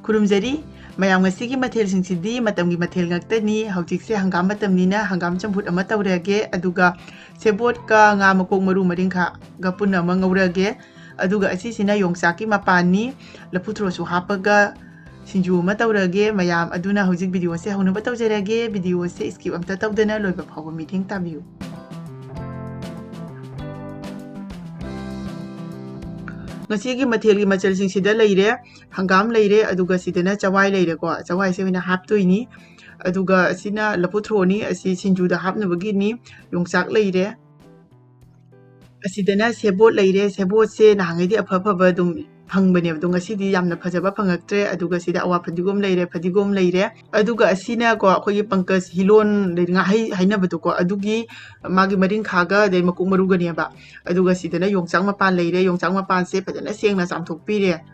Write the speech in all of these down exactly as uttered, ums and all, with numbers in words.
ꯈꯨꯔꯨꯝꯖꯔꯤ꯫ ꯃꯌꯥꯝ, ꯉꯁꯤꯒꯤ ꯃꯊꯦꯜꯁꯤꯡꯁꯤꯗꯤ ꯃꯇꯝꯒꯤ ꯃꯊꯦꯜ ꯉꯥꯛꯇꯅꯤ꯫ ꯍꯧꯖꯤꯛꯁꯦ ꯍꯪꯒꯥꯝ ꯃꯇꯝꯅꯤꯅ ꯍꯪꯒꯥꯝ ꯆꯝꯐꯨꯠ ꯑꯃ ꯇꯧꯔꯒꯦ, ꯑꯗꯨꯒ ꯁꯦꯕꯣꯠꯀ ꯉꯥ ꯃꯀꯣꯛ ꯃꯔꯨ ꯃꯔꯤꯡꯈꯥꯒ ꯄꯨꯟꯅ ꯑꯃ ꯉꯧꯔꯒꯦ꯫ ꯑꯗꯨꯒ ꯑꯁꯤꯁꯤꯅ ꯌꯣꯡꯆꯥꯛꯀꯤ ꯃꯄꯥꯟꯅꯤ, ꯂꯐꯨ ꯊꯔꯣꯁꯨ ꯍꯥꯞꯄꯒ ꯁꯤꯡꯖꯨ ꯑꯃ ꯇꯧꯔꯒꯦ꯫ ꯃꯌꯥꯝ ꯑꯗꯨꯅ ꯍꯧꯖꯤꯛ videoꯁꯦ ꯍꯧꯅꯕ ꯇꯧꯖꯔꯒꯦ꯫ Videoꯁꯦ skip ꯑꯝꯇ ꯇꯧꯗꯅ ꯂꯣꯏꯕ ꯐꯥꯎꯕ ꯃꯤꯠꯌꯦꯡ ꯇꯥꯕꯤꯌꯨ꯫ ꯉꯁꯤꯒꯤ ꯃꯊꯦꯜꯒꯤ ꯃꯆꯜꯁꯤꯡꯁꯤꯗ ꯂꯩꯔꯦ, ꯍꯪꯒꯥꯝ ꯂꯩꯔꯦ, ꯑꯗꯨꯒ ꯁꯤꯗꯅ ꯆꯋꯥꯏ ꯂꯩꯔꯦꯀꯣ꯫ ꯆꯋꯥꯏꯁꯦ ꯑꯣꯏꯅ ꯍꯥꯞꯇꯣꯏꯅꯤ꯫ ꯑꯗꯨꯒ ꯑꯁꯤꯅ ꯂꯐꯨ ꯊꯔꯣꯅꯤ, ꯑꯁꯤ ꯁꯤꯡꯖꯨꯗ ꯍꯥꯞꯅꯕꯒꯤꯅꯤ꯫ ꯌꯣꯡꯆꯥꯛ ꯂꯩꯔꯦ꯫ ꯑꯁꯤꯗꯅ ꯁꯦꯕꯣꯠ ꯂꯩꯔꯦ꯫ ꯁꯦꯕꯣꯠꯁꯦ ꯅꯍꯥꯟꯈꯩꯗꯤ ꯑꯐ ꯑꯐꯕ ꯑꯗꯨꯝ ꯐꯪꯕꯅꯦꯕ, ꯑꯗꯣ ꯉꯁꯤꯗꯤ ꯌꯥꯝꯅ ꯐꯖꯕ ꯐꯪꯉꯛꯇ꯭ꯔꯦ꯫ ꯑꯗꯨꯒ ꯁꯤꯗ ꯑꯋꯥ ꯐꯗꯤꯒꯣꯝ ꯂꯩꯔꯦ, ꯐꯗꯤꯒꯣꯝ ꯂꯩꯔꯦ꯫ ꯑꯗꯨꯒ ꯑꯁꯤꯅꯀꯣ, ꯑꯩꯈꯣꯏꯒꯤ ꯄꯪꯀꯖ ꯍꯤꯂꯣꯟ ꯂꯩ, ꯉꯥꯍꯩ ꯍꯥꯏꯅꯕꯗꯣꯀꯣ, ꯑꯗꯨꯒꯤ ꯃꯥꯒꯤ ꯃꯔꯤꯡꯈꯥꯒ ꯑꯗꯩ ꯃꯀꯣꯛ ꯃꯔꯨꯒꯅꯦꯕ꯫ ꯑꯗꯨꯒ ꯁꯤꯗꯅ ꯌꯣꯡꯆꯥꯛ ꯃꯄꯥꯟ ꯂꯩꯔꯦ꯫ ꯌꯣꯡꯆꯥꯛ ꯃꯄꯥꯟꯁꯦ ꯐꯖꯅ ꯁꯦꯡꯅ ꯆꯥꯝꯊꯣꯛꯄꯤꯔꯦ꯫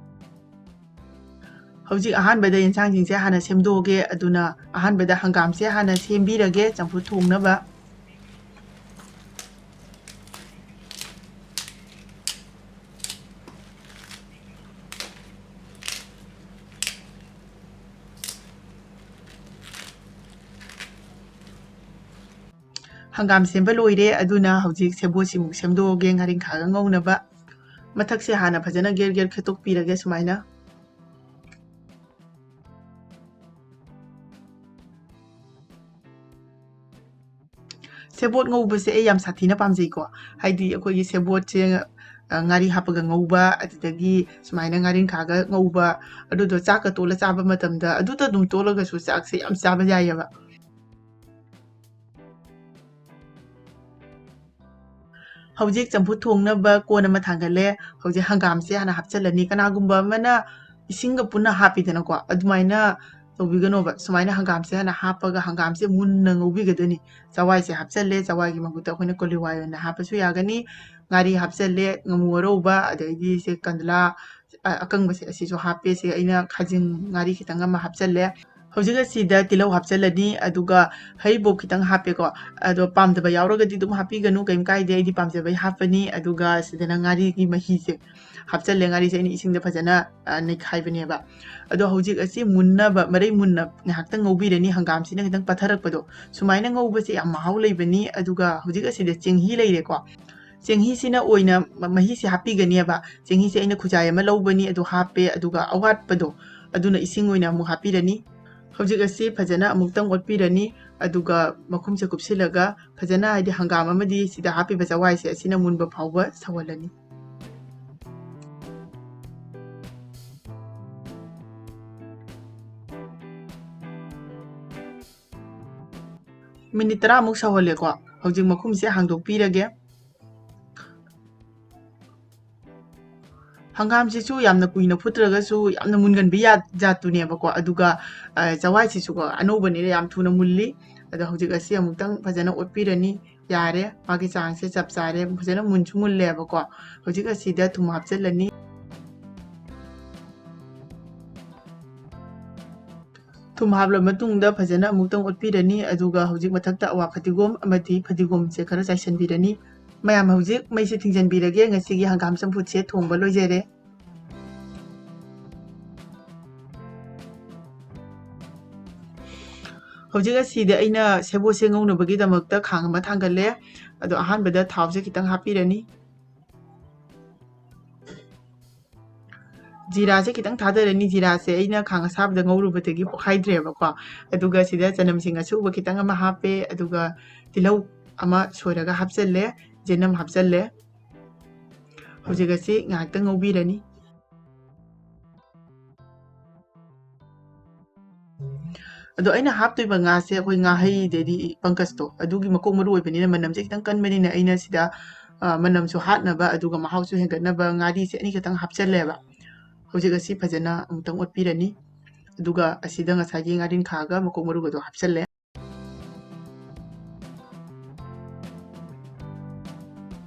ꯍꯧꯖꯤꯛ ꯑꯍꯥꯟꯕꯗ ꯌꯦꯟꯁꯥꯡꯁꯤꯡꯁꯦ ꯍꯥꯟꯅ ꯁꯦꯝꯗꯣꯛꯑꯒꯦ꯫ ꯑꯗꯨꯅ ꯑꯍꯥꯟꯕꯗ ꯍꯪꯒꯥꯝꯁꯦ ꯍꯥꯟꯅ ꯁꯦꯝꯕꯤꯔꯒꯦ, ꯆꯝꯐꯨꯠ ꯊꯣꯡꯅꯕ꯫ ꯍꯪꯒꯥꯝ ꯁꯦꯝꯕ ꯂꯣꯏꯔꯦ, ꯑꯗꯨꯅ ꯍꯧꯖꯤꯛ ꯁꯦꯕꯣꯠꯁꯤꯃꯨꯛ ꯁꯦꯝꯗꯣꯛꯑꯒꯦ ꯉꯥꯔꯤꯡꯈꯥꯒ ꯉꯧꯅꯕ꯫ ꯃꯊꯛꯁꯦ ꯍꯥꯟꯅ ꯐꯖꯅ ꯒꯦꯔ ꯒꯦꯔ ꯈꯦꯠꯇꯣꯛꯄꯤꯔꯒꯦ ꯁꯨꯃꯥꯏꯅ꯫ ꯁꯦꯕꯣꯠ ꯉꯧꯕꯁꯦ ꯑꯩ ꯌꯥꯝ ꯁꯥꯊꯤꯅ ꯄꯥꯝꯖꯩꯀꯣ꯫ ꯍꯥꯏꯗꯤ ꯑꯩꯈꯣꯏꯒꯤ ꯁꯦꯕꯣꯠꯁꯦ, ꯑ, ꯉꯥꯔꯤ ꯍꯥꯞꯄꯒ ꯉꯧꯕ, ꯑꯗꯨꯗꯒꯤ ꯁꯨꯃꯥꯏꯅ ꯉꯥꯔꯤꯡꯈꯥꯒ ꯉꯧꯕ, ꯑꯗꯨꯗꯣ ꯆꯥꯛꯀ ꯇꯣꯠꯂ ꯆꯥꯕ ꯃꯇꯝꯗ ꯑꯗꯨꯗ ꯑꯗꯨꯝ ꯇꯣꯠꯂꯒꯁꯨ ꯆꯥꯛꯁꯦ ꯌꯥꯝ ꯆꯥꯕ ꯌꯥꯏꯌꯦꯕ꯫ ꯍꯧꯖꯤꯛ ꯆꯝꯐꯨꯠ ꯊꯣꯡꯅꯕ ꯀꯣꯟ ꯑꯃ ꯊꯥꯡꯒꯠꯂꯦ꯫ ꯍꯧꯖꯤꯛ ꯍꯪꯒꯥꯝꯁꯦ ꯍꯥꯟꯅ ꯍꯥꯞꯆꯤꯜꯂꯅꯤ꯫ ꯀꯅꯥꯒꯨꯝꯕ ꯑꯃꯅ ꯏꯁꯤꯡꯒ ꯄꯨꯟꯅ ꯍꯥꯞꯄꯤꯗꯅꯀꯣ, ꯑꯗꯨꯃꯥꯏꯅ ꯇꯧꯕꯤꯒꯅꯣꯕ꯫ ꯁꯨꯃꯥꯏꯅ ꯍꯪꯒꯥꯝꯁꯦ ꯍꯥꯟꯅ ꯍꯥꯞꯄꯒ ꯍꯪꯒꯥꯝꯁꯦ ꯃꯨꯟꯅ ꯉꯧꯕꯤꯒꯗꯣꯏꯅꯤ꯫ ꯆꯋꯥꯏꯁꯦ ꯍꯥꯞꯆꯜꯂꯦ, ꯆꯋꯥꯏꯒꯤ ꯃꯍꯨꯠꯇ ꯑꯩꯈꯣꯏꯅ ꯀꯣꯂꯤ ꯍꯋꯥꯏ ꯑꯣꯏꯅ ꯍꯥꯞꯄꯁꯨ ꯌꯥꯒꯅꯤ꯫ ꯉꯥꯔꯤ ꯍꯥꯞꯆꯜꯂꯦ, ꯉꯥꯃꯨ ꯑꯔꯧꯕ, ꯑꯗꯩꯗꯤ ꯁꯦ ꯀꯟꯗꯂꯥ, ꯑ-, ꯑꯀꯪꯕꯁꯦ ꯑꯁꯤꯁꯨ ꯍꯥꯞꯄꯦ꯫ ꯁꯦ ꯑꯩꯅ ꯈꯥꯖꯤꯡ ꯉꯥꯔꯤ ꯈꯤꯇꯪ ꯑꯃ ꯍꯥꯞꯆꯜꯂꯦ꯫ ꯍꯧꯖꯤꯛ ꯑꯁꯤꯗ ꯇꯤꯜꯍꯧ ꯍꯥꯞꯆꯤꯜꯂꯅꯤ, ꯑꯗꯨꯒ ꯍꯩꯔꯤꯕꯣꯞ ꯈꯤꯇꯪ ꯍꯥꯞꯄꯦꯀꯣ꯫ ꯑꯗꯣ ꯄꯥꯝꯗꯕ ꯌꯥꯎꯔꯒꯗꯤ ꯑꯗꯨꯝ ꯍꯥꯞꯄꯤꯒꯅꯨ, ꯀꯩꯝ ꯀꯥꯏꯗꯦ, ꯑꯩꯗꯤ ꯄꯥꯝꯖꯕꯩ ꯍꯥꯞꯄꯅꯤ꯫ ꯑꯗꯨꯒ ꯁꯤꯗꯅ ꯉꯥꯔꯤꯒꯤ ꯃꯍꯤꯁꯦ ꯍꯥꯞꯆꯜꯂꯦ꯫ ꯉꯥꯔꯤꯁꯦ ꯑꯩꯅ ꯏꯁꯤꯡꯗ ꯐꯖꯅ, ꯑ, ꯅꯩꯈꯥꯏꯕꯅꯦꯕ꯫ ꯑꯗꯣ ꯍꯧꯖꯤꯛ ꯑꯁꯤ ꯃꯨꯟꯅꯕ, ꯃꯔꯩ ꯃꯨꯟꯅ ꯉꯥꯏꯍꯥꯛꯇꯪ ꯉꯧꯕꯤꯔꯅꯤ, ꯍꯪꯒꯥꯝꯁꯤꯅ ꯈꯤꯇꯪ ꯄꯠꯊꯔꯛꯄꯗꯣ꯫ ꯁꯨꯃꯥꯏꯅ ꯉꯧꯕꯁꯦ ꯌꯥꯝ ꯃꯍꯥꯎ ꯂꯩꯕꯅꯤ꯫ ꯑꯗꯨꯒ ꯍꯧꯖꯤꯛ ꯑꯁꯤꯗ ꯆꯦꯡꯍꯤ ꯂꯩꯔꯦꯀꯣ꯫ ꯆꯦꯡꯍꯤꯁꯤꯅ ꯑꯣꯏꯅ ꯃ-, ꯃꯍꯤꯁꯦ ꯍꯥꯞꯄꯤꯒꯅꯦꯕ꯫ ꯆꯦꯡꯍꯤꯁꯦ ꯑꯩꯅ ꯈꯨꯖꯥꯏ ꯑꯃ ꯂꯧꯕꯅꯤ, ꯑꯗꯨ ꯍꯥꯞꯄꯦ, ꯑꯗꯨꯒ ꯑꯋꯥꯠꯄꯗꯣ ꯑꯗꯨꯅ ꯏꯁꯤꯡ ꯑꯣꯏꯅ ꯑꯃꯨꯛ ꯍꯥꯞꯄꯤꯔꯅꯤ꯫ ꯍꯧꯖꯤꯛ ꯑꯁꯤ ꯐꯖꯅ ꯑꯃꯨꯛꯇꯪ ꯑꯣꯠꯄꯤꯔꯅꯤ, ꯑꯗꯨꯒ ꯃꯈꯨꯝꯁꯦ ꯀꯨꯞꯁꯤꯜꯂꯒ ꯐꯖꯅ, ꯍꯥꯏꯗꯤ ꯍꯪꯒꯥꯝ ꯑꯃꯗꯤ ꯁꯤꯗ ꯍꯥꯞꯄꯤꯕ ꯆꯋꯥꯏꯁꯦ ꯑꯁꯤꯅ ꯃꯨꯟꯕ ꯐꯥꯎꯕ ꯁꯧꯍꯜꯂꯅꯤ꯫ ꯃꯤꯅꯤꯠ ꯇꯔꯥꯃꯨꯛ ꯁꯧꯍꯜꯂꯦꯀꯣ꯫ ꯍꯧꯖꯤꯛ ꯃꯈꯨꯝꯁꯦ ꯍꯥꯡꯗꯣꯛꯄꯤꯔꯒꯦ꯫ ꯍꯪꯒꯥꯝꯁꯤꯁꯨ ꯌꯥꯝꯅ ꯀꯨꯏꯅ ꯐꯨꯠꯇ꯭ꯔꯒꯁꯨ ꯌꯥꯝꯅ ꯃꯨꯟꯒꯟꯕ ꯌꯥ-, ꯖꯥꯠꯇꯨꯅꯦꯕꯀꯣ꯫ ꯑꯗꯨꯒ, ꯑ, ꯆꯋꯥꯏꯁꯤꯁꯨꯀꯣ ꯑꯅꯧꯕꯅꯤꯅ ꯌꯥꯝ ꯊꯨꯅ ꯃꯨꯜꯂꯤ꯫ ꯑꯗꯣ ꯍꯧꯖꯤꯛ ꯑꯁꯤ ꯑꯃꯨꯛꯇꯪ ꯐꯖꯅ ꯑꯣꯠꯄꯤꯔꯅꯤ꯫ ꯌꯥꯔꯦ, ꯃꯥꯒꯤ ꯆꯥꯡꯁꯦ ꯆꯞ ꯆꯥꯔꯦ, ꯐꯖꯅ ꯃꯨꯟꯁꯨ ꯃꯨꯜꯂꯦꯕꯀꯣ꯫ ꯍꯧꯖꯤꯛ ꯑꯁꯤꯗ ꯊꯨꯝ ꯍꯥꯞꯆꯤꯜꯂꯅꯤ꯫ ꯊꯨꯝ ꯍꯥꯞꯂꯕ ꯃꯇꯨꯡꯗ ꯐꯖꯅ ꯑꯃꯨꯛꯇꯪ ꯑꯣꯠꯄꯤꯔꯅꯤ, ꯑꯗꯨꯒ ꯍꯧꯖꯤꯛ ꯃꯊꯛꯇ ꯑꯋꯥ ꯐꯗꯤꯒꯣꯝ ꯑꯃꯗꯤ ꯐꯗꯤꯒꯣꯝꯁꯦ ꯈꯔ ꯆꯥꯏꯁꯤꯟꯕꯤꯔꯅꯤ꯫ ꯃꯌꯥꯝ, ꯍꯧꯖꯤꯛ ꯃꯩꯁꯦ ꯊꯤꯡꯖꯤꯟꯕꯤꯔꯒꯦ, ꯉꯁꯤꯒꯤ ꯍꯪꯒꯥꯝ ꯆꯝꯐꯨꯠꯁꯦ ꯊꯣꯡꯕ ꯂꯣꯏꯖꯔꯦ꯫ ꯍꯧꯖꯤꯛ ꯑꯁꯤꯗꯤ ꯑꯩꯅ ꯁꯦꯕꯣꯠꯁꯦ ꯉꯧꯅꯕꯒꯤꯗꯃꯛꯇ ꯈꯥꯡ ꯑꯃ ꯊꯥꯡꯒꯠꯂꯦ꯫ ꯑꯗꯣ ꯑꯍꯥꯟꯕꯗ ꯊꯥꯎꯁꯦ ꯈꯤꯇꯪ ꯍꯥꯞꯄꯤꯔꯅꯤ꯫ ꯖꯤꯔꯥꯁꯦ ꯈꯤꯇꯪ ꯊꯥꯗꯔꯅꯤ꯫ ꯖꯤꯔꯥꯁꯦ ꯑꯩꯅ ꯈꯥꯡ ꯑꯁꯥꯕꯗ ꯉꯧꯔꯨꯕꯗꯒꯤ ꯄꯣꯛꯈꯥꯏꯗ꯭ꯔꯦꯕꯀꯣ꯫ ꯑꯗꯨꯒ ꯁꯤꯗ ꯆꯅꯝꯁꯤꯡ ꯑꯁꯨꯕ ꯈꯤꯇꯪ ꯑꯃ ꯍꯥꯞꯄꯦ, ꯑꯗꯨꯒ ꯇꯤꯜꯍꯧ ꯑꯃ ꯁꯣꯏꯔꯒ ꯍꯥꯞꯆꯜꯂꯦ, ꯆꯅꯝ ꯍꯥꯞꯆꯜꯂꯦ꯫ ꯍꯧꯖꯤꯛ ꯑꯁꯤ ꯉꯥꯏꯍꯥꯛꯇꯪ ꯉꯧꯕꯤꯔꯅꯤ꯫ ꯑꯗꯣ ꯑꯩꯅ ꯍꯥꯞꯇꯣꯏꯕ ꯉꯥꯁꯦ ꯑꯩꯈꯣꯏ ꯉꯥꯍꯩ, ꯑꯗꯩꯗꯤ ꯄꯪꯀꯖꯇꯣ, ꯑꯗꯨꯒꯤ ꯃꯀꯣꯛ ꯃꯔꯨ ꯑꯣꯏꯕꯅꯤꯅ, ꯃꯅꯝꯁꯦ ꯈꯤꯇꯪ ꯀꯟꯕꯅꯤꯅ ꯑꯩꯅ ꯁꯤꯗ, ꯑ, ꯃꯅꯝꯁꯨ ꯍꯥꯠꯅꯕ ꯑꯗꯨꯒ ꯃꯍꯥꯎꯁꯨ ꯍꯦꯟꯒꯠꯅꯕ ꯉꯥꯔꯤꯁꯦ ꯑꯅꯤ ꯈꯛꯇꯪ ꯍꯥꯞꯆꯜꯂꯦꯕ꯫ ꯍꯧꯖꯤꯛ ꯑꯁꯤ ꯐꯖꯅ ꯑꯃꯨꯛꯇꯪ ꯑꯣꯠꯄꯤꯔꯅꯤ꯫ ꯑꯗꯨꯒ ꯑꯁꯤꯗ ꯉꯁꯥꯏꯒꯤ ꯉꯥꯔꯤꯡꯈꯥꯒ ꯃꯀꯣꯛ ꯃꯔꯨꯒꯗꯣ ꯍꯥꯞꯆꯜꯂꯦ꯫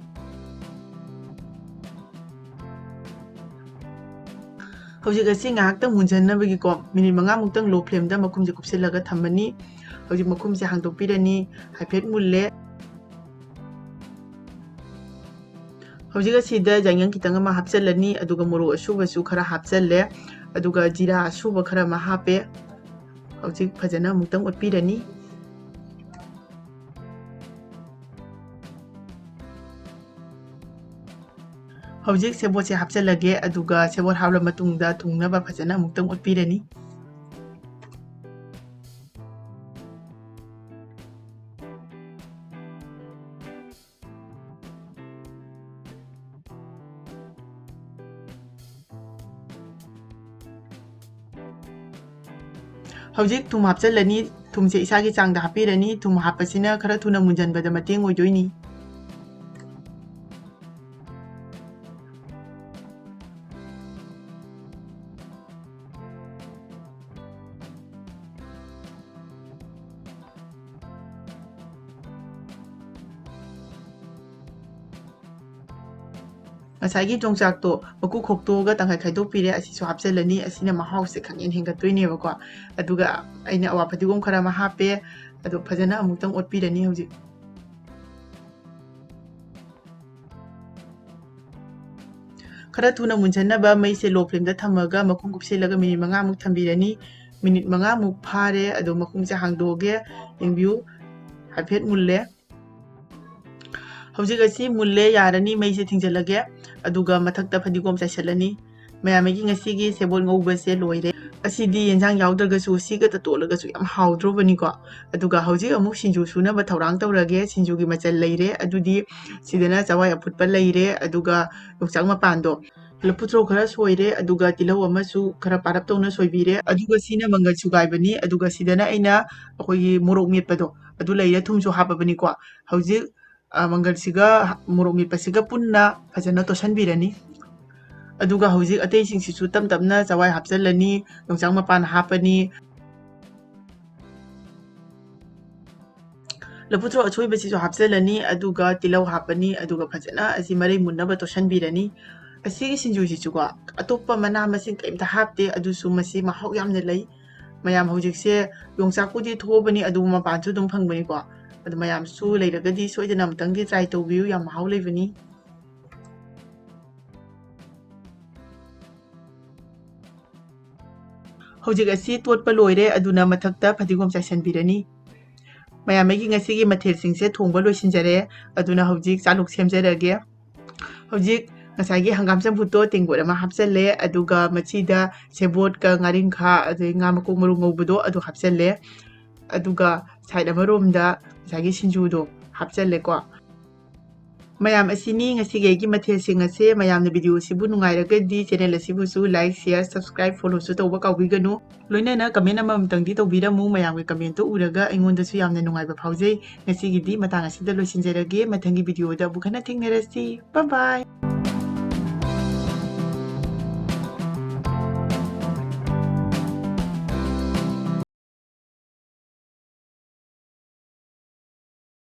ꯍꯧꯖꯤꯛ ꯑꯁꯤ ꯉꯥꯏꯍꯥꯛꯇꯪ ꯃꯨꯟꯖꯟꯅꯕꯒꯤꯀꯣ, ꯃꯤꯅꯤꯠ ꯃꯉꯥꯃꯨꯛꯇꯪ ꯂꯣ ꯐ꯭ꯂꯦꯝꯗ ꯃꯈꯨꯝꯁꯦ ꯀꯨꯞꯁꯤꯜꯂꯒ ꯊꯝꯃꯅꯤ꯫ ꯍꯧꯖꯤꯛ ꯃꯈꯨꯝꯁꯦ ꯍꯥꯡꯗꯣꯛꯄꯤꯔꯅꯤ, ꯍꯥꯏꯐꯦꯠ ꯃꯨꯜꯂꯦ꯫ ꯍꯧꯖꯤꯛ ꯑꯁꯤꯗ ꯌꯥꯏꯉꯪ ꯈꯤꯇꯪ ꯑꯃ ꯍꯥꯞꯆꯤꯜꯂꯅꯤ, ꯑꯗꯨꯒ ꯃꯣꯔꯣꯛ ꯑꯁꯨꯕꯁꯨ ꯈꯔ ꯍꯥꯞꯆꯤꯜꯂꯦ, ꯑꯗꯨꯒ ꯖꯤꯔꯥ ꯑꯁꯨꯕ ꯈꯔ ꯑꯃ ꯍꯥꯞꯄꯦ꯫ ꯍꯧꯖꯤꯛ ꯐꯖꯅ ꯑꯃꯨꯛꯇꯪ ꯑꯣꯠꯄꯤꯔꯅꯤ꯫ ꯍꯧꯖꯤꯛ ꯁꯦꯕꯣꯠꯁꯦ ꯍꯥꯞꯆꯤꯜꯂꯒꯦ, ꯑꯗꯨꯒ ꯁꯦꯕꯣꯠ ꯍꯥꯞꯂ ꯃꯇꯨꯡꯗ ꯊꯨꯡꯅꯕ ꯐꯖꯅ ꯑꯃꯨꯛꯇꯪ ꯑꯣꯠꯄꯤꯔꯅꯤ꯫ ꯍꯧꯖꯤꯛ ꯊꯨꯝ ꯍꯥꯞꯆꯤꯜꯂꯅꯤ꯫ ꯊꯨꯝꯁꯦ ꯏꯁꯥꯒꯤ ꯆꯥꯡꯗ ꯍꯥꯞꯄꯤꯔꯅꯤ꯫ ꯊꯨꯝ ꯍꯥꯞꯄꯁꯤꯅ ꯈꯔ ꯊꯨꯅ ꯃꯨꯟꯖꯟꯕꯗ ꯃꯇꯦꯡ ꯑꯣꯏꯗꯣꯏꯅꯤ꯫ ꯉꯁꯥꯏꯒꯤ ꯌꯣꯡꯆꯥꯛꯇꯣ ꯃꯀꯨ ꯈꯣꯛꯇꯣꯛꯑꯒ ꯇꯪꯈꯥꯏ ꯈꯥꯏꯗꯣꯛꯄꯤꯔꯦ, ꯑꯁꯤꯁꯨ ꯍꯥꯞꯆꯤꯜꯂꯅꯤ꯫ ꯑꯁꯤꯅ ꯃꯍꯥꯎꯁꯦ ꯈꯪꯍꯦꯟ ꯍꯦꯟꯒꯠꯇꯣꯏꯅꯦꯕꯀꯣ꯫ ꯑꯗꯨꯒ ꯑꯩꯅ ꯑꯋꯥ ꯐꯗꯤꯒꯣꯝ ꯈꯔ ꯑꯃ ꯍꯥꯞꯄꯦ꯫ ꯑꯗꯨ ꯐꯖꯅ ꯑꯃꯨꯛꯇꯪ ꯑꯣꯠꯄꯤꯔꯅꯤ ꯍꯧꯖꯤꯛ꯫ ꯈꯔ ꯊꯨꯅ ꯃꯨꯟꯁꯟꯅꯕ ꯃꯩꯁꯦ ꯂꯣ ꯐ꯭ꯂꯦꯝꯗ ꯊꯝꯃꯒ ꯃꯈꯨꯝ ꯀꯨꯞꯁꯤꯜꯂꯒ ꯃꯤꯅꯤꯠ ꯃꯉꯥꯃꯨꯛ ꯊꯝꯕꯤꯔꯅꯤ꯫ ꯃꯤꯅꯤꯠ ꯃꯉꯥꯃꯨꯛ ꯐꯥꯔꯦ꯫ ꯑꯗꯣ ꯃꯈꯨꯝꯁꯦ ꯍꯥꯡꯗꯣꯛꯑꯒꯦ, ꯌꯦꯡꯕꯤꯌꯨ, ꯍꯥꯏꯐꯦꯠ ꯃꯨꯜꯂꯦ꯫ ꯍꯧꯖꯤꯛ ꯑꯁꯤ ꯃꯨꯜꯂꯦ, ꯌꯥꯔꯅꯤ, ꯃꯩꯁꯦ ꯊꯤꯡꯖꯤꯜꯂꯒꯦ꯫ ꯑꯗꯨꯒ ꯃꯊꯛꯇ ꯐꯗꯤꯒꯣꯝ ꯆꯥꯏꯁꯤꯜꯂꯅꯤ꯫ ꯃꯌꯥꯝ, ꯑꯩꯒꯤ ꯉꯁꯤꯒꯤ ꯁꯦꯕꯣꯠ ꯉꯧꯕꯁꯦ ꯂꯣꯏꯔꯦ꯫ ꯑꯁꯤꯗꯤ ꯌꯦꯟꯁꯥꯡ ꯌꯥꯎꯗ꯭ꯔꯒꯁꯨ ꯁꯤꯒꯇ ꯇꯣꯠꯂꯒꯁꯨ ꯌꯥꯝ ꯍꯥꯎꯗ꯭ꯔꯣꯕꯅꯤꯀꯣ꯫ ꯑꯗꯨꯒ ꯍꯧꯖꯤꯛ ꯑꯃꯨꯛ ꯁꯤꯡꯖꯨ ꯁꯨꯅꯕ ꯊꯧꯔꯥꯡ ꯇꯧꯔꯒꯦ꯫ ꯁꯤꯡꯖꯨꯒꯤ ꯃꯆꯜ ꯂꯩꯔꯦ꯫ ꯑꯗꯨꯗꯤ ꯁꯤꯗꯅ ꯆꯋꯥꯏ ꯑꯐꯨꯠꯄ ꯂꯩꯔꯦ, ꯑꯗꯨꯒ ꯌꯣꯡꯆꯥꯛ ꯃꯄꯥꯟꯗꯣ, ꯂꯐꯨ ꯊ꯭ꯔꯣ ꯈꯔ ꯁꯣꯏꯔꯦ, ꯑꯗꯨꯒ ꯇꯤꯜꯍꯧ ꯑꯃꯁꯨ ꯈꯔ ꯄꯥꯔꯞ ꯇꯧꯅ ꯁꯣꯏꯕꯤꯔꯦ, ꯑꯗꯨꯒ ꯁꯤꯅ ꯃꯪꯒꯜ ꯁꯨꯒꯥꯏꯕꯅꯤ, ꯑꯗꯨꯒ ꯁꯤꯗꯅ ꯑꯩꯅ ꯑꯩꯈꯣꯏꯒꯤ ꯃꯣꯔꯣꯛ ꯃꯦꯠꯄꯗꯣ ꯑꯗꯨ ꯂꯩꯔꯦ, ꯊꯨꯝꯁꯨ ꯍꯥꯞꯄꯕꯅꯤꯀꯣ꯫ ꯍꯧꯖꯤꯛ, ꯑ, ꯃꯪꯒꯜꯁꯤꯒ ꯃꯣꯔꯣꯛ ꯃꯦꯠꯄꯁꯤꯒ ꯄꯨꯟꯅ ꯐꯖꯅ ꯇꯣꯠꯁꯟꯕꯤꯔꯅꯤ꯫ ꯑꯗꯨꯒ ꯍꯧꯖꯤꯛ ꯑꯇꯩꯁꯤꯡꯁꯤꯁꯨ ꯇꯞ ꯇꯞꯅ ꯆꯋꯥꯏ ꯍꯥꯞꯆꯜꯂꯅꯤ, ꯌꯣꯡꯆꯥꯛ ꯃꯄꯥꯟ ꯍꯥꯞꯄꯅꯤ, ꯂꯐꯨ ꯊ꯭ꯔꯣ ꯑꯁꯣꯏꯕꯁꯤꯁꯨ ꯍꯥꯞꯆꯜꯂꯅꯤ, ꯑꯗꯨꯒ ꯇꯤꯜꯍꯧ ꯍꯥꯞꯄꯅꯤ, ꯑꯗꯨꯒ ꯐꯖꯅ ꯑꯁꯤ ꯃꯔꯩ ꯃꯨꯟꯅꯕ ꯇꯣꯠꯁꯟꯕꯤꯔꯅꯤ꯫ ꯑꯁꯤꯒꯤ ꯁꯤꯡꯖꯨꯁꯤꯁꯨꯀꯣ, ꯑꯇꯣꯞꯄ ꯃꯅꯥ ꯃꯁꯤꯡ ꯀꯔꯤꯝꯇ ꯍꯥꯞꯇꯦ, ꯑꯗꯨꯁꯨ ꯃꯁꯤ ꯃꯍꯥꯎ ꯌꯥꯝꯅ ꯂꯩ꯫ ꯃꯌꯥꯝ ꯍꯧꯖꯤꯛꯁꯦ ꯌꯣꯡꯆꯥꯛꯄꯨꯗꯤ ꯊꯣꯛꯑꯕꯅꯤ, ꯑꯗꯨꯕꯨ ꯃꯄꯥꯟꯁꯨ ꯑꯗꯨꯝ ꯐꯪꯕꯅꯤꯀꯣ꯫ ꯑꯗꯨ ꯃꯌꯥꯝꯁꯨ ꯂꯩꯔꯒꯗꯤ ꯁꯣꯏꯗꯅ ꯑꯃꯨꯛꯇꯪꯗꯤ try ꯇꯧꯕꯤꯌꯨ, ꯌꯥꯝ ꯃꯍꯥꯎ ꯂꯩꯕꯅꯤ꯫ ꯍꯧꯖꯤꯛ ꯑꯁꯤ ꯇꯣꯠꯄ ꯂꯣꯏꯔꯦ, ꯑꯗꯨꯅ ꯃꯊꯛꯇ ꯐꯗꯤꯒꯣꯝ ꯆꯥꯏꯁꯤꯟꯕꯤꯔꯅꯤ꯫ ꯃꯌꯥꯝ, ꯑꯩꯒꯤ ꯉꯁꯤꯒꯤ ꯃꯊꯦꯜꯁꯤꯡꯁꯦ ꯊꯣꯡꯕ ꯂꯣꯏꯁꯤꯟꯖꯔꯦ, ꯑꯗꯨꯅ ꯍꯧꯖꯤꯛ ꯆꯥꯂꯨꯛ ꯁꯦꯝꯖꯔꯒꯦ꯫ ꯍꯧꯖꯤꯛ ꯉꯁꯥꯏꯒꯤ ꯍꯪꯒꯥꯝ ꯆꯝꯐꯨꯠꯇꯣ ꯇꯦꯡꯀꯣꯠ ꯑꯃ ꯍꯥꯞꯆꯜꯂꯦ, ꯑꯗꯨꯒ ꯃꯆꯤꯗ ꯁꯦꯕꯣꯠꯀ ꯉꯥꯔꯤꯡꯈꯥ ꯑꯗꯩ ꯉꯥ ꯃꯀꯣꯛ ꯃꯔꯨ ꯉꯧꯕꯗꯣ ꯑꯗꯨ ꯍꯥꯞꯆꯜꯂꯦ, ꯑꯗꯨꯒ side ꯑꯃꯔꯣꯝꯗ ꯉꯁꯥꯏꯒꯤ ꯁꯤꯡꯖꯨꯗꯣ ꯍꯥꯞꯆꯜꯂꯦꯀꯣ꯫ ꯃꯌꯥꯝ, ꯑꯁꯤꯅꯤ ꯉꯁꯤꯒꯤ ꯑꯩꯒꯤ ꯃꯊꯦꯜꯁꯤꯡ ꯑꯁꯦ꯫ ꯃꯌꯥꯝꯅ video ꯑꯁꯤꯕꯨ ꯅꯨꯡꯉꯥꯏꯔꯒꯗꯤ channel ꯑꯁꯤꯕꯨꯁꯨ like, share, subscribe, followꯁꯨ ꯇꯧꯕ ꯀꯥꯎꯕꯤꯒꯅꯨ꯫ ꯂꯣꯏꯅꯅ comment ꯑꯃꯃꯝꯇꯪꯗꯤ ꯇꯧꯕꯤꯔꯝꯃꯨ꯫ ꯃꯌꯥꯝꯒꯤ commentꯇꯣ ꯎꯔꯒ ꯑꯩꯉꯣꯟꯗꯁꯨ ꯌꯥꯝꯅ ꯅꯨꯡꯉꯥꯏꯕ ꯐꯥꯎꯖꯩ꯫ ꯉꯁꯤꯒꯤꯗꯤ ꯃꯇꯥꯡ ꯑꯁꯤꯗ ꯂꯣꯏꯁꯤꯟꯖꯔꯒꯦ꯫ ꯃꯊꯪꯒꯤ videoꯗ ꯑꯃꯨꯛ ꯍꯟꯅ ꯊꯦꯡꯅꯔꯁꯤ꯫ Bye bye꯫